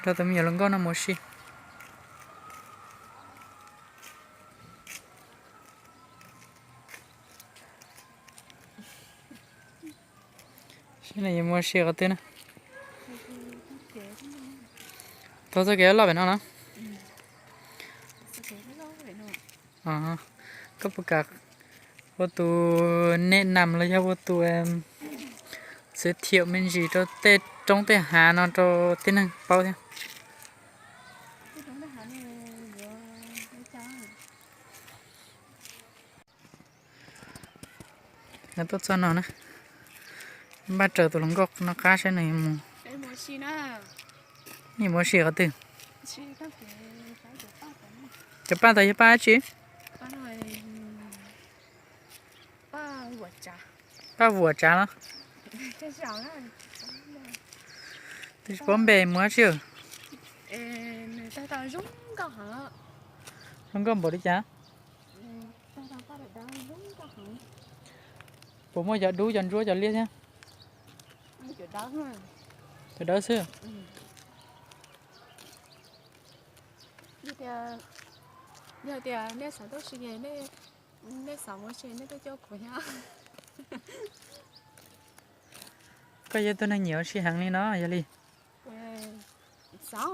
Rau tus me nyuam hluas nkauj no mus ua si. Saib nws yuav mus ua si qhov twg na. Taug txoj kev loj pem no los? Koj puas kam ua tus neb nam los yog ua tus xwv thiam me ntsis rau tej roob tej hav no rau tib neeg paub thiab? Nws tuaj txog no na, npaj raws tus hluas nkauj no qab saib nws mus. Nws mus ua si qhov twg? Cov paj tod yog paj dab tsi? Paj vuam tsav los? Twb tsis paub npe mus dab tsi. Zoo nkauj npaum li cas? Puas muaj cov dub cov ntsuab cov liab thiab? Cov dawb xwb. Yog tias nej xav tuaj ua si, nej xav ua si nej tuaj coj kuv thiab. Koj yog tus neeg nyiam ua si heev li no yog li. Xav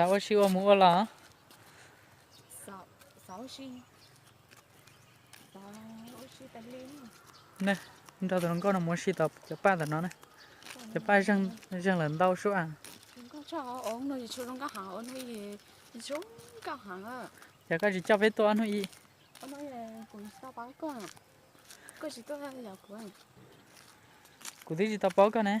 ua si ua mus ua los? Nrog tus hluas nkauj no mus ua si tom cov paj tom no na. Cov paj zeeg lawm ntau suab. Cas koj tsis coj peb tuaj ob hnub ib? Kuv twb tsis tau paub koj ne.